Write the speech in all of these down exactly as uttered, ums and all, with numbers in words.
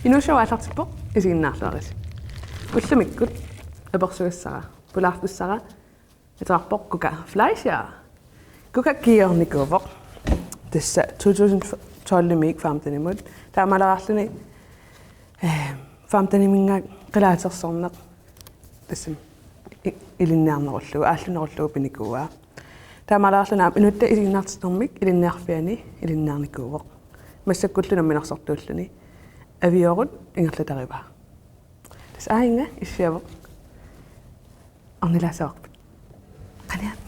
Inuushow aallartippoq, isiginnaarluarisi. Ullumikkut apersugassara, pulaartussara, ateqarpoq Kuka Fleischer. Kuka kiiornikuuvoq. Tassa to tusind tolvimiit femtenimut. Taamaaleraarluni, eh, femteniminngaanniit qilaatersorneq. Tassami i-, ilinniarnerullugu, aallunerullugu pinikuuaa. Taamaaleraarluni aamma inuttaasa isiginnaartittarnermik ilinniarfiani ilinniarnikuuvoq. Massakkullu namminersortuulluni aviorut ingerlatarivaa. Tassa aajuna issiavoq. Ornilaassavarput. Qaniat.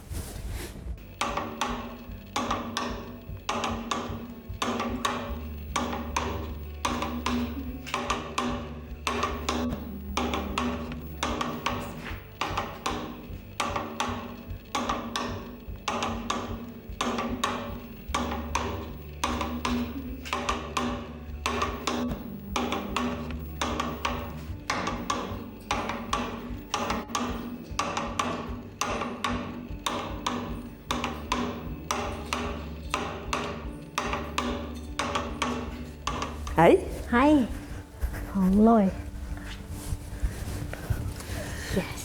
Hej. Hej. Halløj. Yes.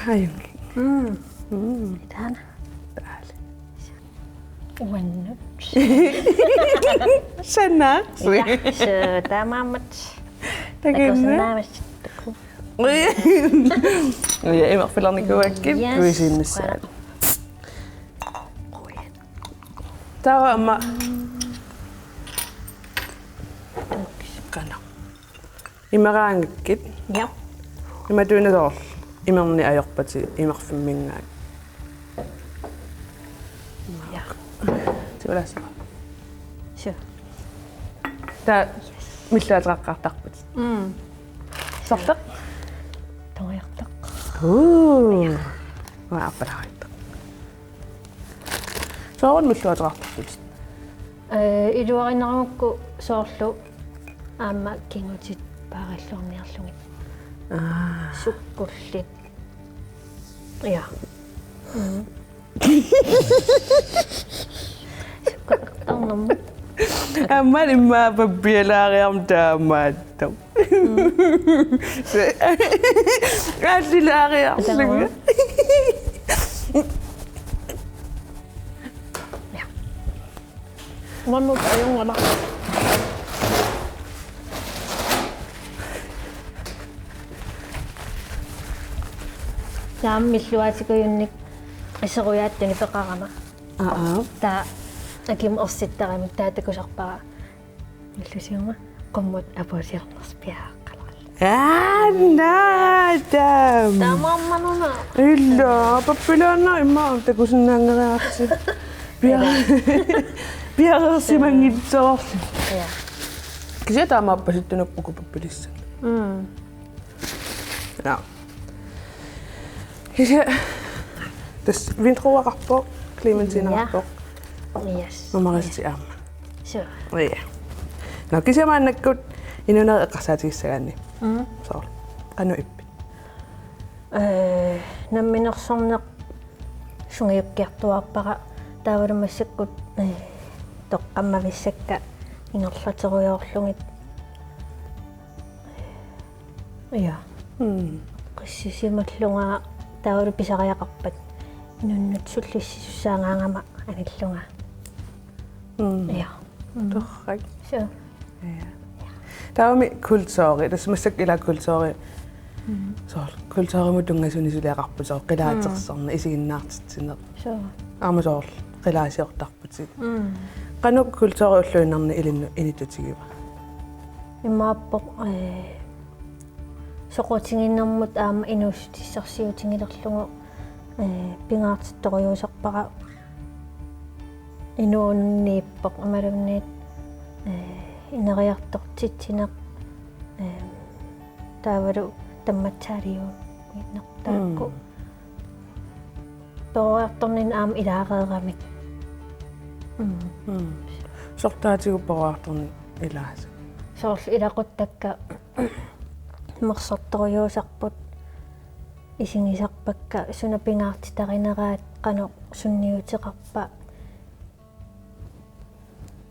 Hej. Mm. Mm. Taanna. Dejligt. Uannut. Sanna. Ja, så der er meget mat. Der kan sådan nærmest. Ja, imerfilernikuuakkit. Yes. Kuisinnissaat. Taava aamma. Qanoq. Imeraangakkit. Ja. Imatut una soorlu imerneq ajorpatit imerfimminngaanniit. Ja. Siulaassava. Sure. Taava milluateqaqqaartarputit. Mm. Soorlu? Tungujortoq. Uu. Uanga aappalaariartoq. Soorlu milluateqartarputit? Eh, iluarinerugukku soorlu aamma kingutit paarilluarniarlugit. Aa. Sukkullit. Ja. Mm. Sukkullertarnermut. Aamma immaqa pappialaariarmat taamaattoq. Mm. Se-, aallilaariarlunga. Taama. Ja. Uannut ajunngilaq. Taava milluaatikujunnik iserujaattunik peqarama. Aa. Taava akimut ersittaramik taava takusarpara. Illusiuma qummut apuusiornersoq piareeqqalerallartoq. Aa, naa, taama. Taamaammanuna. Ila, pappilaanna immaqa takusinnaanngeriarsi. Pia-, piareersimanngitsoorlu. Ja. Kisianni taamaappasittunik uku pappilissat. Mm. Ja. Kisianni tassa vindrueqarpoq, clementineqarpoq. Ja. Yes. Mamarisatit aamma. Sure. Ja. Nå, kisianni maannakkut inuunerit eqqarsaatigissagaanni. Mm. Soorlu. Qanoq ippit? Eh, namminersorneq sungiukkiartuaarpara taavalu massakkut, eh, toqqammavissakka ingerlaterujoorlugit. Ja. Mm. Qissisimallunga taavalu pisariaqarpat inunnut sullissisussaagaangama anillunga. Mm. Ja. Mm. Torrak. Sure. Ja. Taavami kulturi, tassa massakkut ila kulturi. Mm. Soorlu kulturimut tunngasuni suliaqarputit soorlu qilaatersorneq, mm, isiginnaartitsineq. Sure. Aamma soorlu qilaasiortarputit. Mm. Qanoq kulturi ulluinnarni ilinnut inittutigiva? Imaappoq, eh, soqutiginermut aamma inuussutissarsiutigilerlugu, eh, pingaartittorujuusarpara inuuniippoq imaluunniit, eh, ineriartortitsineq, eh, taavalu tammatsaaliuineq taakku. Mm. Peroriartorninni aamma ilaareeramik. Mm. Mm. Sortaatigut peroriartorneq ilaasut? Soorlu ilaquttakka mersartorujuusarput, isigisarpakka suna pingaartitarineraat, qanoq sunniuteqarpa.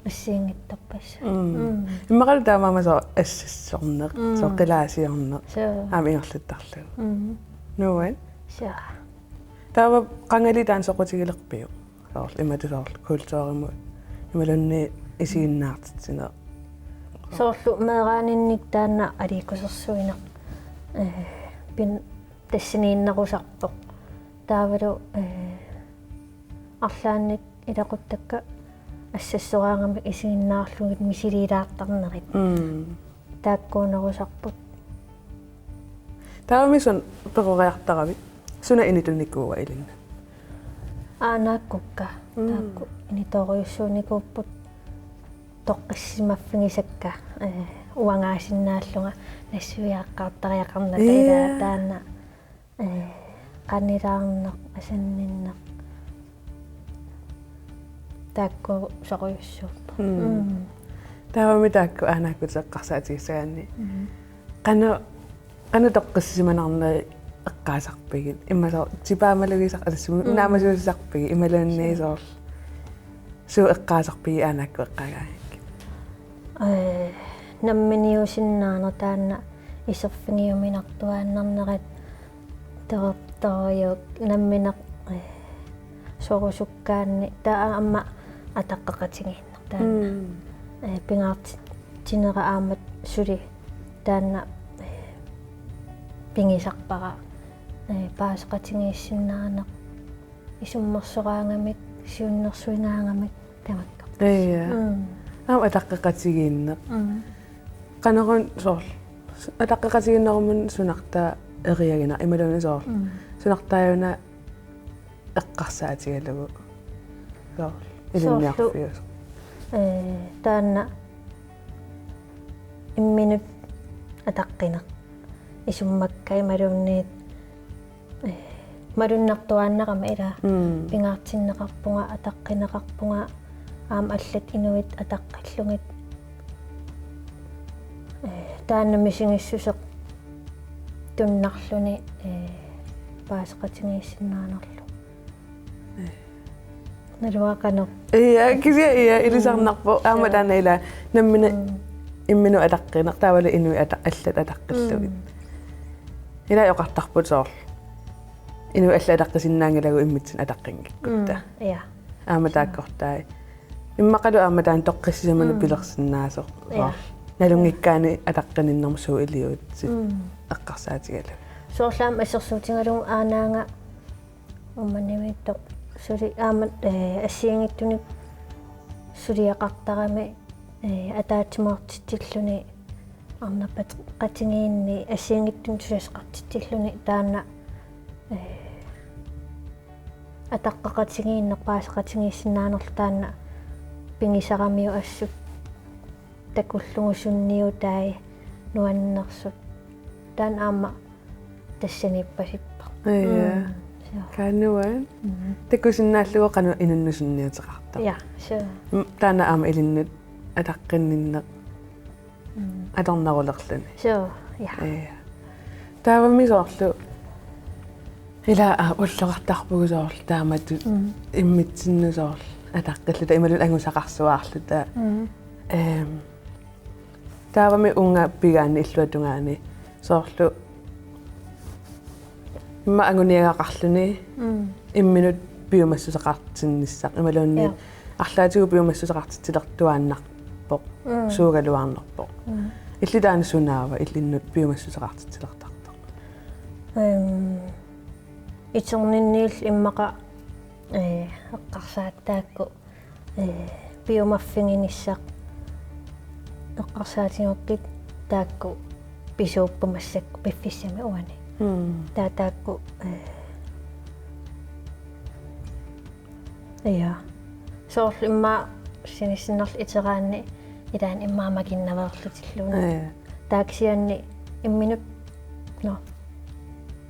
assigiinngitsorpassuit. Mm. Mm. Immaqalu taamaammat soorlu assassorneq, mm, soorlu qilaasiorneq. Suu. Aamma ingerlattarlugu. Mm. Nuann. Suu. Taava qangali taanna soqutigilerpiuk? Soorlu imatut soorlu kulturimut imaluunniit isiginnaartitsineq. Soorlu meeraaninnik taanna aliikkusersuineq, eh, pin-, tassaniinnerusarpoq. Taavalu, eh, arlaannik ilaquttakka assassoraangamik isiginnaarlugit misiliilaartarnerit. Mm. Taakkuunerusarput. Taavami suna peroriartaravit? Suna initunikuua ilinnut? Aanaakkukka. Mm. Taakku initoorujussuunikuupput toqqissisimaffigisakka, eh, uangaasinnaallunga nassuiaaqqaartariaqarnata. Ja. Ilaa taanna, eh, qanilaarneq, asanninneq. Taakkuusorujussuu-. Mm. Mm. Taavami taakku aanaakkut eqqarsaatigissagaanni. Mm. Qanoq, qanoq toqqissisimanarnerit eqqaasarpigit? Immaqa soorlu tipaamalugisaq, alassumu-, mm, naamasuusisarpigit imaluunniit soorlu suut eqqaasarpigit aanaakkut eqqaagaangakkit? Eh, namminiusinnaaneq taanna iserfigiuminartuaannarnerat tortorjuk nammineq, eh, sorusukkaanni taava aamma ataqqeqatigiinneq taanna. Mm. Eh, pingaartitsinera aamma suli taanna, eh, pigisarpara, eh, paaseqatigiissinnaaneq isummersoraangamik, siunnersuigaangamik tamakkerlutik. Ja. Mm. Aamma ataqqeqatigiinneq. Mm. Qanoruna soorlu. Ataqqeqatigiinnerummat sunartaa eriaginaq imaluunniit soorlu. Mm. Sunartaajuna eqqarsaatigalugu. Soorlu. Soorlu. Ilinniarfiusoq. Eh, taanna imminut ataqqineq. Isummakka imaluunniit, eh, malunnartuaannarama ilaa. Mm. Pingaartinneqarpunga, ataqqineqarpunga, aamma allat inuit ataqqillugit. Eh, taanna misigissuseq tunnarluni, eh, paaseqatigiissinnaanerlu. Eh. Naluara qanoq. Ja, kisianni, ja, ilisarnarpoq. Aamma, suu, taanna ilaa nammineq, mm, imminut ataqqineq, taavalu inuit ata-, allat ataqqillugit. Mm. Ilaa oqartarput soorlu. Inuit allat ataqqisinnaanngilagut immitsinnut ataqqinngikkuttaaq. Mm, ja. Aamma, suu, taakkortai. Immaqalu aamma taanna toqqissisimanut, mm, pilersinnaasoq. Ja. Soorlu. Nalunngikkaanni ataqqininnermut suut iliuutsit, mm, eqqarsaatigalugu. Soorlu aamma assersuutigalugu aanaanga Uummannamiittoq suli aamma, eh, assigiinngitsunik suliaqartarami, eh, ataatsimoortitsilluni arnarpaqatigiinni assigiinngitsunik suliaqartitsilluni taanna, eh, ataqqeqatigiinneq paaseqatigiissinnaanerlu taanna pigisaramiuk assut takullugu sunniutai nuannersut. Taanna aamma tassaniippasippoq. Ja. Mm, suu. Qaa nuann. Mm. Takusinnaallugu qanoq inunnut sunniuteqartarpa. Ja, suu. Mm, taanna aamma ilinnut ataqqinninneq, mm, atornerulerluni. Suu, ja. Ja. Taavami soorlu ilaa, aa, ulloqartarpugut soorlu taamatut, mm, immitsinnut soorlu ataqqilluta imaluunniit angusaqarsuaarluta. Mm. Ehm, taavami uunga pigaanni illuatungaani soorlu immaqa anguniagaqarluni, mm, imminut piumassuseqartinnissaq imaluunniit, ja, arlaatigut piumassuseqartitsilertuaannarpoq, mm, suugaluarnerpoq. Mm. Illit taanna sunaava ilinnut piumassuseqartitsilertartoq? Ehm, iterninniillu immaqa, eh, eqqarsaat taakku, eh, piumaffiginissaq eqqarsaatigaluartut taakku pisuupput massakkut piffissami uani. Mm. Taava taakku, eh, ja. Soorlu immaqa sinissinnerlu iteraanni ilaanni immaqa makinnaveerlutilluunniit. Ja. Taava kisianni imminut, nå,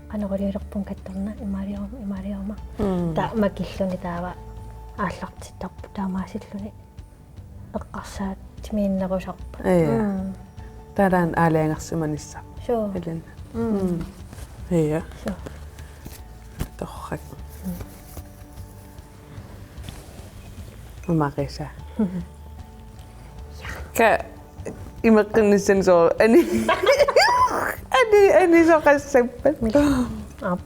qanoq iliuulerpunga kattorna, imaaliorama, imaaliorama. Mm. Taava makilluni taava aallartittarput taamaasilluni eqqarsaatimiinnerusarput. Ja. Mm. Taava taanna aalajangersimanissaq. Suu. Ilinnut. Mm. Mm. Ja. Suu. Torrak. Mm. Umarisa. Ka imeqqinnissani soorlu ani. Ani, anisoqassappat. Aap.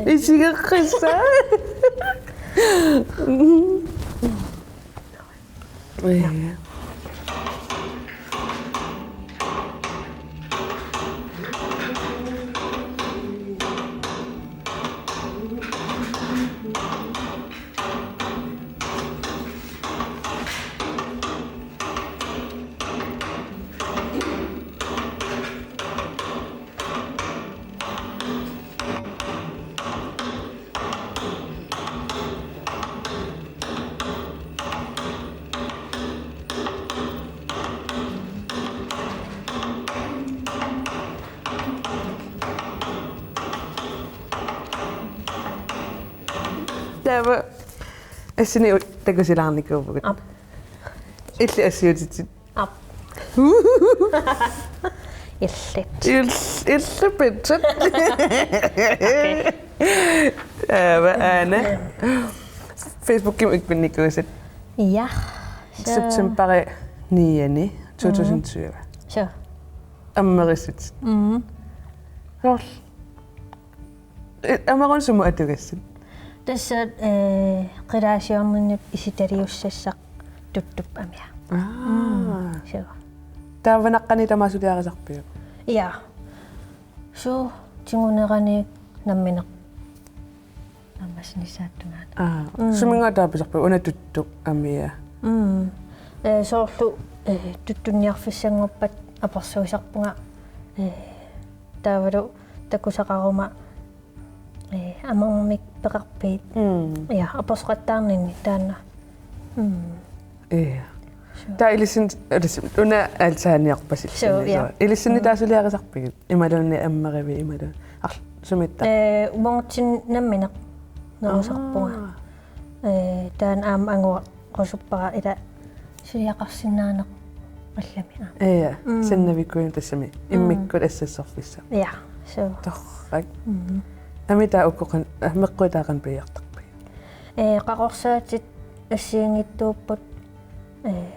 Isigeqqissaa. Taava assini u-, takusilaarnikuuvugut. Aap. Illit assiutitit. Aap. Illit. Il-, illit pitsit. Taava aana. Facebookimi ikkunnikuusat. Ja. Så september niende to tusind tyve. Så. Ammerissut. Mm. Soorlu. Eh, amerun sumut atugassat? Tassa, eh, qilaasiorninnut isitaliussassaq tuttup amia. Aa. Mm, suu. Taava naqqani tamaasuliarisarpiuk? Ja. Suu, tigunerani nammineq. Nammassinissaata tungaanut. Aa, mm. Suminngaanniit pisarpiuk una tuttup amia? Mm. Eh, soorlu, eh, tuttunniarfissanngorpat apersuisarpunga, eh, taavalu takusaqaruma, eh, amermik peqarpit. Mm. Ja, apersoqattaarninni taanna. Mm. Ja. Suu. Taava ilissinnut, ilissi-, una altaaniarpasilluni. Suu, ja. Suu. Ilissinnut, mm, taasuliarisarpigit? Imaluunniit ammerivit imaluunniit. Arl-, sumiittoq? Eh, uagutsinnut nammineq nerusarpunga. Aa. Eh, taanna aamma angorusuppara ila suliaqarsinnaaneq allami aamma. Ja, mm. Sannavikuunik tassami. Mm. Immikkut assassorfissaq. Ja, suu. Torrak. Mm. Amitaa uku qan-, ah, meqquit taava qanoq piiartarpigit? Eh, qaqorsaatit assigiinngitsuupput, eh,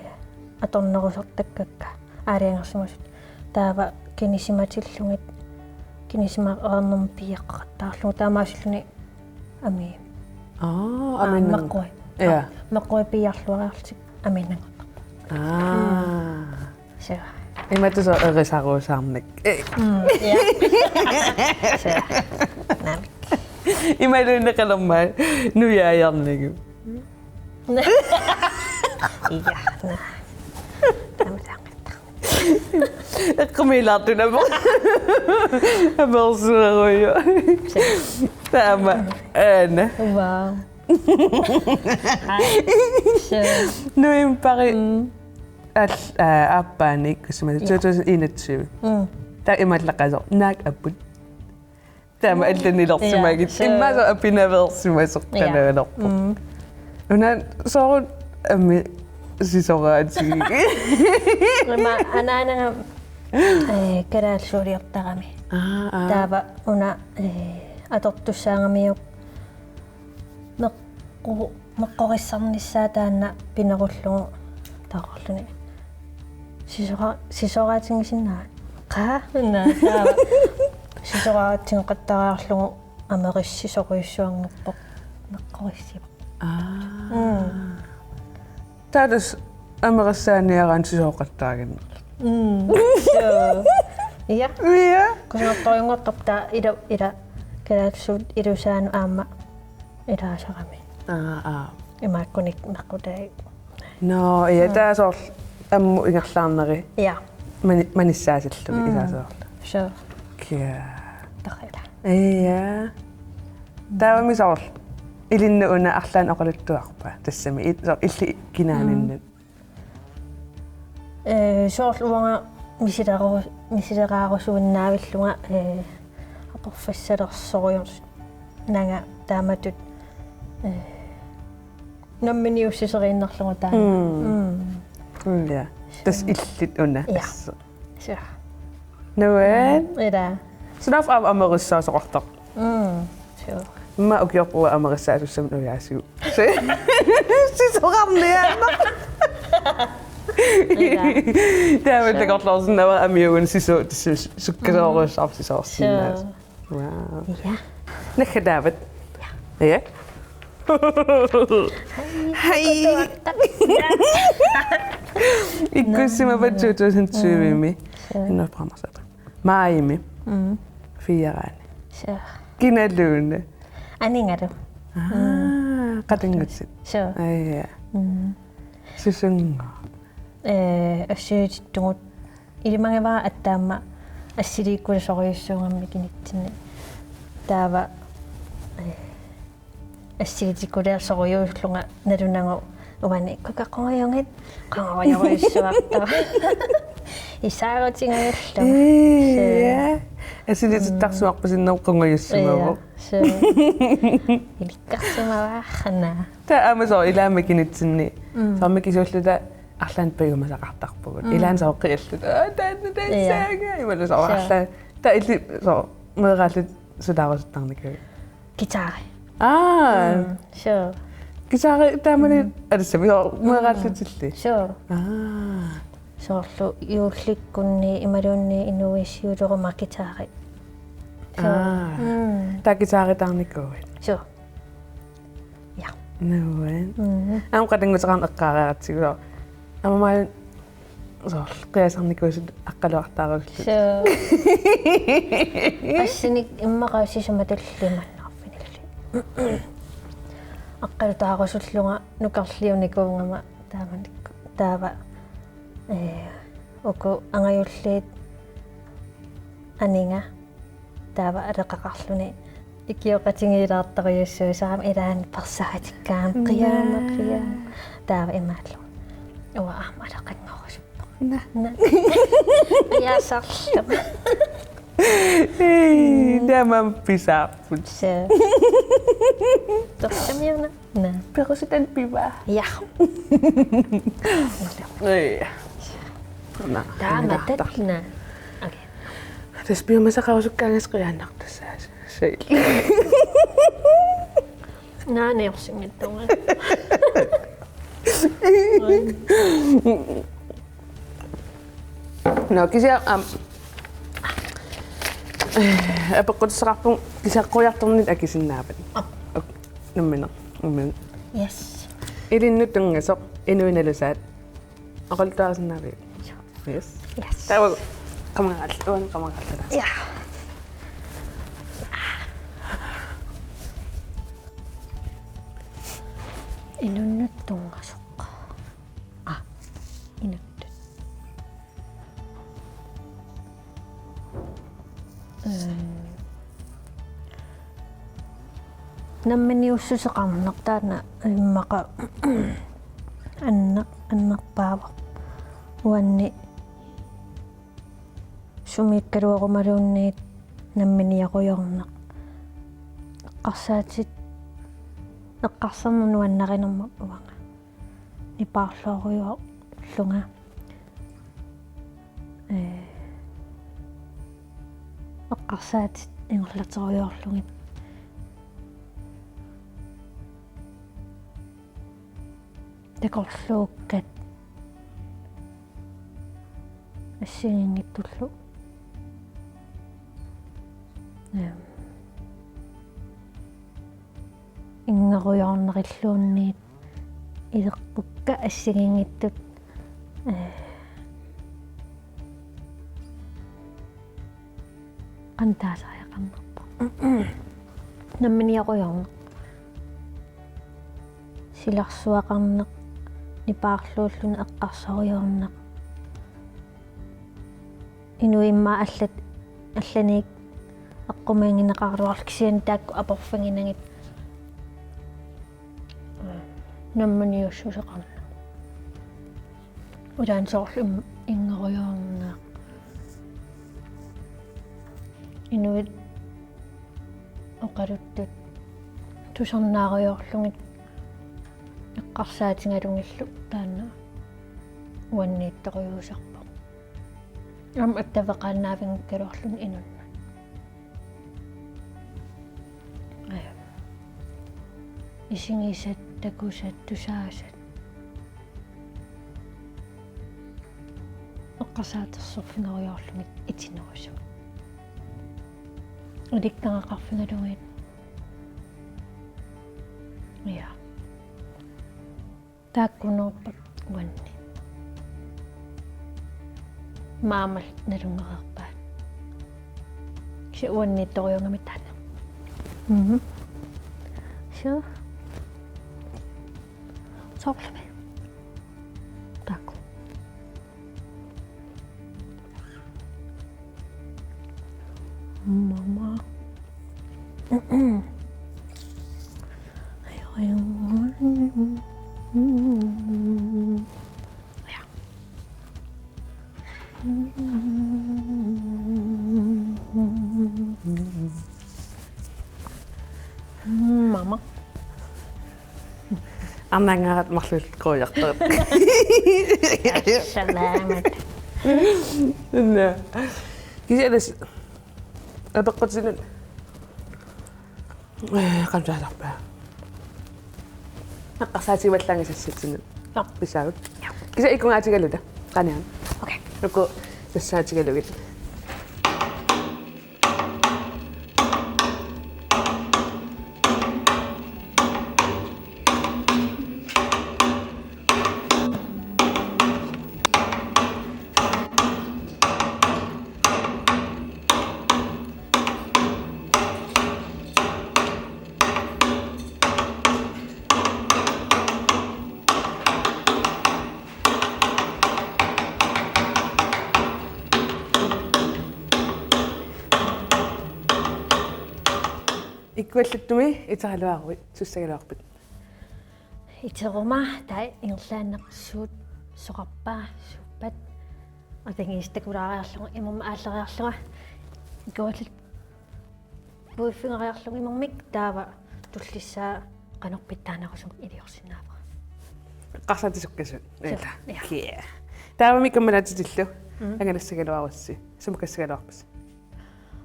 atornerusartakkakka aalajangersimasut. Taava kinisimatillugit, kinisimareernermik piiaqqaqattaarlugu taamaasilluni amii. Aa, aa, aminnang-, meqqui. Ja. Meqqui piiarluariarlutik aminnanngortarput. Aa. Mm. Suu. Imatut soorlu erisaruusaarnak. Eh. Mm, ja. Suu. Naamik. Imaluunniinnarmat nujaajarnagu. Ja, naa. Taama taangatta. Eqqumiilaartut amer-, amersueruju. Taama, aana. Wow. Aa, suu. Novembari. Mm. Al-, aa, aappaanik, kusima, ja, to tusind enogtyve. Mm. Taava imaallaqqaasoq, naak aput. Taama, mm, allanilersimagit. Ja, suu. Immaqa soorlu apinaveersimasoq, ja, qanoq ilerpoq. Mm. Una soorlu aamma sisoraatigigit. Ima anaanaga, eh, kalaallisuuliortarami. Aa, aa. Taava una, eh, atortussaagamiuk meqqu-, meqqorissarnissaa taanna pinerullugu taarluni. Sisora-, sisoraatigisinnaavit. Qaa? Naa, taava. Sisoraatigeqattariarlugu amerissisorujussuanngorpoq meqqorissivoq. Aa. Mm. Taava tassa amerissaaniaraanni sisoqattaaginnarlugu. Mm. Suu. Ja. Ja. Kusanartorujunngortarpoq taava ila, ila kalaallisuut ilusaanut aamma ilaasarami. Aa, aa. Imaakkunik meqqutaat. Nå, ja, mm, taava soorlu ammut ingerlaarneri. Ja. Mani-, manissaasillugit, mm, ilaa soorlu. Suu. Kia. Torrak. Ja. Taavami soorlu ilinnut una arlaannik oqaluttuarpa? Tassami it-, soorlu illit kinaaninnut. Mm. Eh, soorlu uanga misileru-, misileraarusuinnaavillunga, eh, aporfissalersorujussuunanga taamatut, eh, namminiussiseriinnarlugu taanna. Mm. Mm. Mm, ja. Tassa illit una. Ja. Assut. Suu. Nuan. Mm, ila. Sunaaffa aamma amerissaasoqartarpoq. Mm, suu. Immaqa ukiorput uanga amerissaasussamik ujaasiuk. Sisoqarniaannaq. Taama takorloorsinnaavat amiugun sisu, su-, sukkasoorujussuarput sisoorsinnaasoq. Sure. Wow. Ja. Naggataavat. Ja. Ja. Hej. Ikkussimavat to tusind tyve-mi. Mm. Sure. Innerpaamarsaata. Maajimi. Mm. Fire-raani. Sure. Kinaluunniit? Aningalu. Aa, mm. Qatanngutsit. Sure. Aa, ja. Mm. Susunngooq? Ee, assigiinngitsugut. Ilimagivara aamma assiliikkulisorujussuugamik kinitsinni. Taava, ee, assigiitikkuliorsorujussuullunga nalunagu uani kukaqungujugit qungujorujussuartoq. Isaarutigajallunga. Ee, ja. Assigiitittarsuarput sinnerup qungujussuuvoq. Ja, sure. Ilikkarsimavaarana. Taava aamma soorlu ilaammi kinitsinni. Mm. Soorlu mikisuulluta arlaannik piumasaqartarpugut. Mm. Ilaanni soorlu qialluta. Aa, taanna tassaaga. Ja. Imaluunniit soorlu. Sure. Arlaanni. Taava illit soorlu meeraallutit sulaarusuttarnikuuit? Guitari. Aa. Mm, sure. Guitari taamani, mm, alussami soorlu meeraallutilli. Sure. Aa. Soorlu juullikkunni imaluunniit inuit siuleruma guitari. Sure. Aa. Mm. Taava guitaritaarnikuuit? Sure. Ja. Nuann'. Mm. Aamma qatannguteqarneq eqqaareeratsigu. Aamma maani soorlu qiasarnikuusut aqqaluartaarusullutik. Sure. Qassinik immaqa sisamat tulliit maanna arfinillit. Aqqalutaarusullunga nukarliunikuugama taamanikkut. Taava, ee, uku angajulliit aninga. Taava aleqaqarluni ikioqatigiilaartorujussuusarami ilaanni persaatikkaangama qiaamma qiaamma. Taava imaallugu. Uanga aamma aleqanngorusuppunga. Naa. Naa. Qiasarlunga. Ei, taamaammat pisaarput. Sure. Toqqamiuna. Naa. Perusutan pivaa. Ja. Ei. Naa. Taama taanna. Okay. Tassa piumasaqarusukkaangassi qiinnartussaasoq. Sure. Naaniorsinngittunga. Nå, kisianni, aamma, apeqqutissaqarpunga kisianni quiartornitit akisinnaavat. Aap. Ok, nammineq, nammineq. Yes. Ilinnut tunngasoq, inuit nalusaat. Oqaluttuarisinnaavit? Yes. Yes. Taava qamagaallu, uani qamagaallu. Ja. Inunnut tunngasoq. Aa, inuttut. Ee, namminiussuseqarneq taanna immaqa anner-, annerpaavoq. Uanni sumiikkaluarumaluunniit namminiarujoorneq. Eqqarsaatit, eqqarsarneq nuannarinermat uanga. Nipaarluarujoorlunga. Ee, eqqarsaatit ingerlaterujoorlugit. Takorluukkat assigiinngitsullu. Ehm. Inngerujoornerilluunniit ileqqukka assigiinngitsut, ee, qanoq taasariaqarnerpa. Namminiarujoorneq. Silarsuaqarneq, nipaarluulluni eqqarsarujoorneq. Inuit immaqa allat, allaniit eqqumiigineqaraluarlugit kisianni taakku aporfiginagit. Namminiussuseqarneq. Ilaanni soorlu im-, inngerujoorneq. Inuit oqaluttut tusarnaarujoorlugit eqqarsaatigalugillu taanna uanniittorujuusarpoq. Aamma attaveqaannaavinngikkaluarluni inunnut. Ee, isigisat, takusat, tusaasat. Eqqarsaatersorfigerujoorlugit itinerusumik. Ulikkagaqarfigalugit. Ja. Taakkunuuppat uannit. Maammat nalunngereerpaat. Kisianni uannit torujuugami taanna. Mhm. Suu. Soorlumi. Taakku. Mama. Mama. Arnaanngarat marluk quiartarit. Salaamat. Nä. Kisianni apeqqutinik. Eh, qanoq taasarpa? Eqqarsaatigivallaanngisassatsinnik. Joo. Pissaagut. Joo. Kisianni ikkungaatigaluta. Qaniani. Okay. Uku tassaatigalugit. Ikkuallattumik iteraluaruit, sussagaluarpit? Iteruma taava ingerlaannaq suut soqarpa, suuppat. Atagiistakulaariarlunga, imermik aallariarlunga. Ikkuallat-, puiffigeriarlunga imermik, taava tullissaa qanoq pitsaanerusumik iliorsinnaavara. Eqqarsaatissakka suut. Suu, ilaa. Ja. Yeah. Taavami kammalaatitillu. Mm. Angalassagaluarussi. Sumukassagaluarpisi?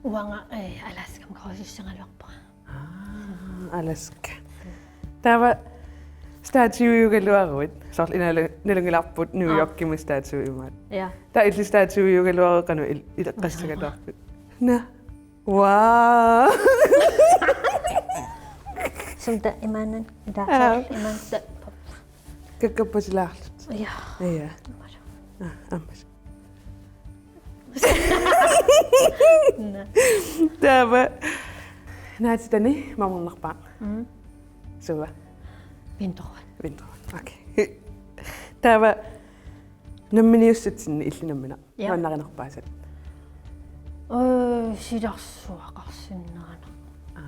Uanga, eh, Alaskami kursussagaluarpara. Aa, Alaska. Taava statueiugaluaruit. Soorlu ila nalu-, nalunngilarput New Aa. Yorkimi statue imaat. Ja. Taava illit statueiugaluaruit qanoq il-, ileqqassagaluarpit? Naa. Wow. Sumta imaannan, ila Aa. Soorlu imaannan. Kakkappasilaarlutik. Ja. Ja. Aamma. Aa, aamma. Naa. Taava. Naatitani mamornerpaaq. Mm. Suua? Vinteruat. Vinteruat. Okay. Taava namminiussatsinni illit nammineq. Ja. Nuannarinerpaasat. Ee, silarsuaqarsinnaaneq. Aa,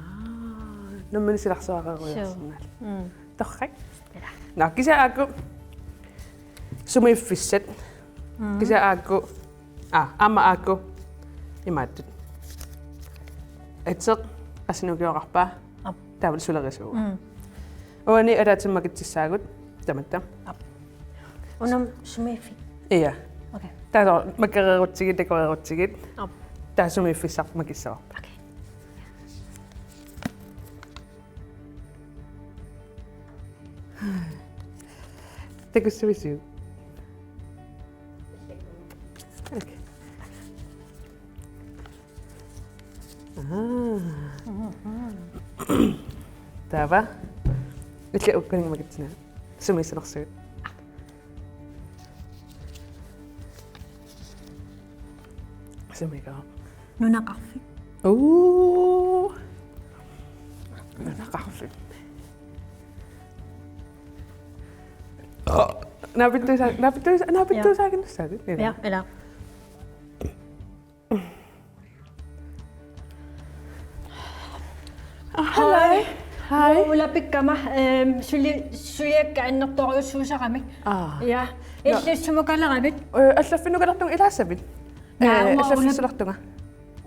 nammineq silarsuaqarujoorsinnaallutit. Suu. Mm. Torrak. Ilaa. Nå, kisianni aakku sumiiffissat. Mm. Kisianni aakku, aa, aamma aakku imaattut. Ateq, qassinik ukioqarpa? Aap. Taavalu sulerisuuvoq. Mm. Uani ataatsimik makitsissaagut tamatta. Aap. Unami sumiiffik? Ja. Okay. Taava makereerutsigit, takoreerutsigit. Aap. Taava sumiiffissaq makissavarput. Okay. Takussavisiuk? Okay. Aa. Mhm. Taava. Illit ukkuninnga makitsinera. Sumiissanersugut. Sumiikka. Nunaqarfik. Uu. Nunaqarfik. Naapittuusa-, naapittuusa-, naapittuusaaginnassaagit? Ja, ilaa. Hej. Hej. Ulapikkama, ehm, suli-, suliakka annertoorujussuusarami. Aa. Ja. Nå. Illit sumukaleravit? Eh, allaffinnukalertunga ilaassavit? Naa, eh, uanga ula-, allaffissulertunga.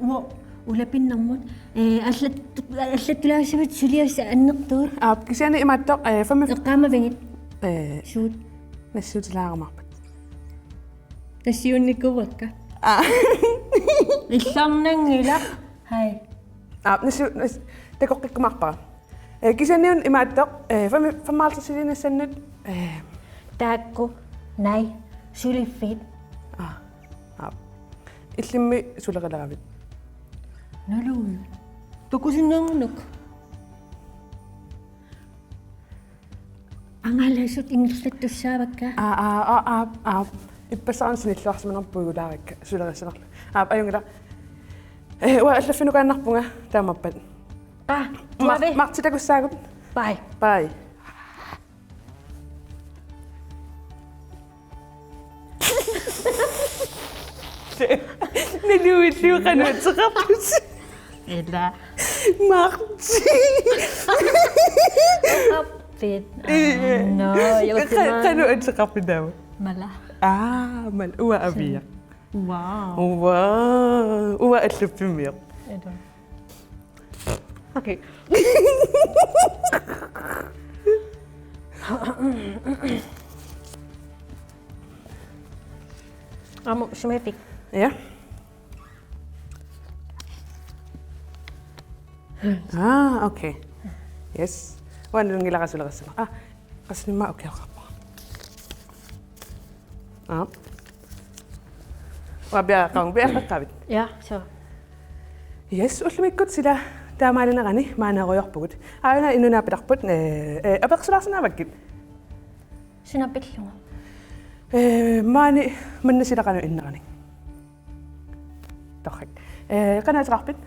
Uanga ulapinnermut. Eh, allat-, allattulaassavit suliassat annertuut. Aap, kisianni imaattoq, eh, femogfyrre. Eqqaamavigit. Eh, suut. Nassuutilaarumaarpat. Nassiunnikuuakka. Aa. Illarnanngilaq. Hej. Aa, nassu-, nas-, takoqqikkumaarpara. Eh, kisianni una imaattoq, eh, fem-, femoghalvtredsiliinnassannut, eh. Taakku, nej, suliffiit. Ah, ah. Illimmi sulerileravit? Naluui. Takusinnaanermik. Angalasut ingerlattussaavakka. Aa, aa, aa, aa, aa. Ippassaq una sinilluarsimanerput puigulaarikka sulerissanerlu. Aa, ajunngilaq. Eh, uanga allaffinukaannarpunga taamaappat. Aa, ma-, tuavi. Marti takussaagut. Bye. Bye. Naluillu qanoq ateqarpisi? Ila. Marti. Oqarpit. Ee. Aa, no, qa-, qanoq ateqarpit taava? Mala. Aa, mala. Uanga Avia. Wow. Wow. Uanga allaffimmiuk. Ila. Okay. Aamma sumifik. Ja. Ah, okay. Yes. Uanga nalunngilara sulerissaneq. Ah, qassinik aamma okay oqarpunga. Aap. Uanga piareeqqaavunga, piareeqqaavit? Ja, sure. Yes, ullumikkut sila taamaalinerani maaneerujoorpugut. Aana inuup naapitarput, eh, eh, apeqqusilaarsinnaavakkit? Suna pillugu? Eh, maani manna sila qanoq inneranik. Torrak. Eh, qanoq ateqarpit?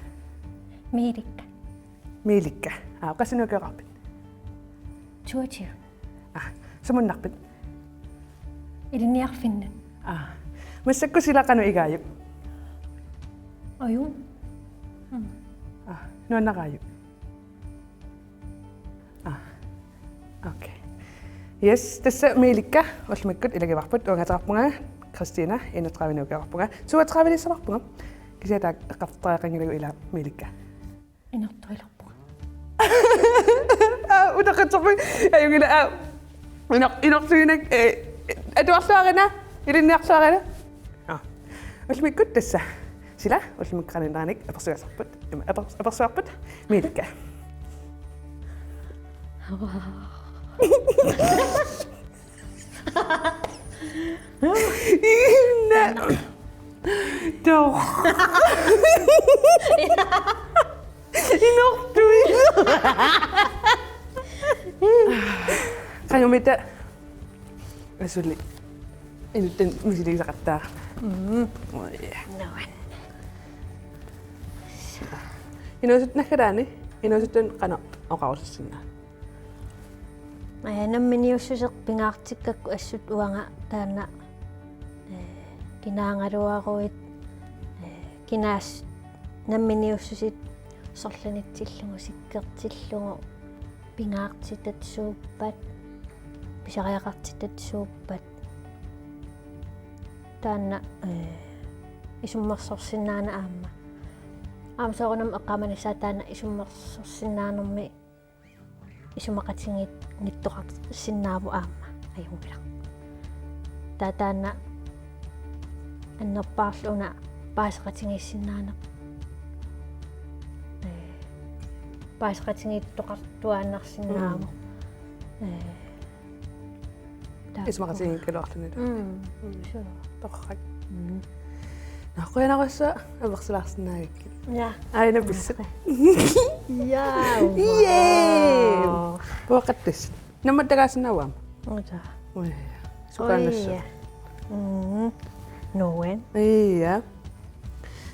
Miilikka. Miilikka. Aa, qassinik ukioqarpit? Toogtyve. Aa, sumunnarpit? Ilinniarfinnut. Aa. Massakkut sila qanoq igaajuk? Aju. Mm. Aa, nuannaraajuk? Aa. Okay. Yes, tassa Miilikka ullumikkut ilagivarput, uanga ateqarpunga Christina, enogtredive ukioqarpunga. Toogtrediveliissavarpunga. Kisianni taakku eqqartariaqanngilagut, ila Miilikka? Inortuilerpunga. Aa, utoqqatserpunga. Ajunngilaq, aa. Inor-, inortuinak, eh, atuarluarina, ilinniarluarina. Aa. Ullumikkut tassa. Sila, ullumikkut qanoq inneranik apersugaasarput. Ima, aper-, apersugaasarput. Miilikka. Iinna. Tor. Inortui. Qangamita. Asuli. Inuttut misiligisaqattaarama. Mm. Oi. Nuan. Inuusuttut naggataani, inuusuttut qanoq oqarusussinnaa? Eh, namminiussuseq pingaartikkakku assut uanga taanna, eh, kinaagaluaruit, eh, kinaas-, namminiussuseq sorlinitsillugu, sikkertillugu, pingaartitat suuppat, pisariaqartitat suuppat. Taanna, eh, isummersorsinnaaneq aamma. Aamma soorunami eqqaamanissaa taanna isummersorsinnaanermi isumaqatigiit-, -giittoqarsinnaavoq aamma, ajunngilaq. Taava taanna annerpaarlu una paaseqatigiissinnaaneq. Eh, paaseqatigiittoqartuaannarsinnaavoq. Mm. Eh, taava. Isumaqatigiikkaluarluni. Mm. Mm. Sure. Torrak. Mm. Nå, qujanarsuaq apersulaarsinnaagakkit. Ja. Aana pissut. Ja, yay! Wow. Puaqqattas. Nammattagaasinnaavaa? Uta. Ui. Sukaannassut. Ui, ja. Mm. Nuan. Ja.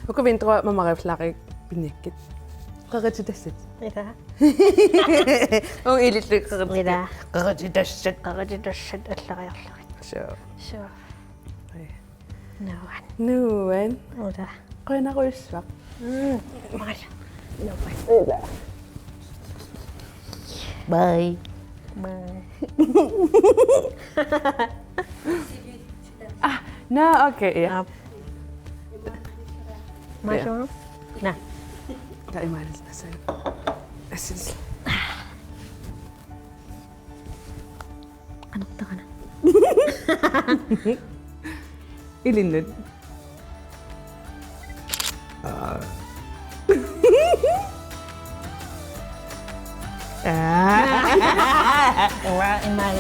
Uku vintro mamariullarik pinnikkit. Qerititassat. Ila. Uku ilillu qerit-, ila. Qerititassat. Qerititassat allariarlarit. Sure. Sure. Ui. Nuan. Nuan. Uta. Qujanarsuaq. Mm. Maja. Nuan. Uta. Bye. Bye. Ah, nå, okay, ja. Aap. Maja. Nå. Taava imaalinnassaanga. Assis. Anartarana. Ilinnut. Aa. Right in my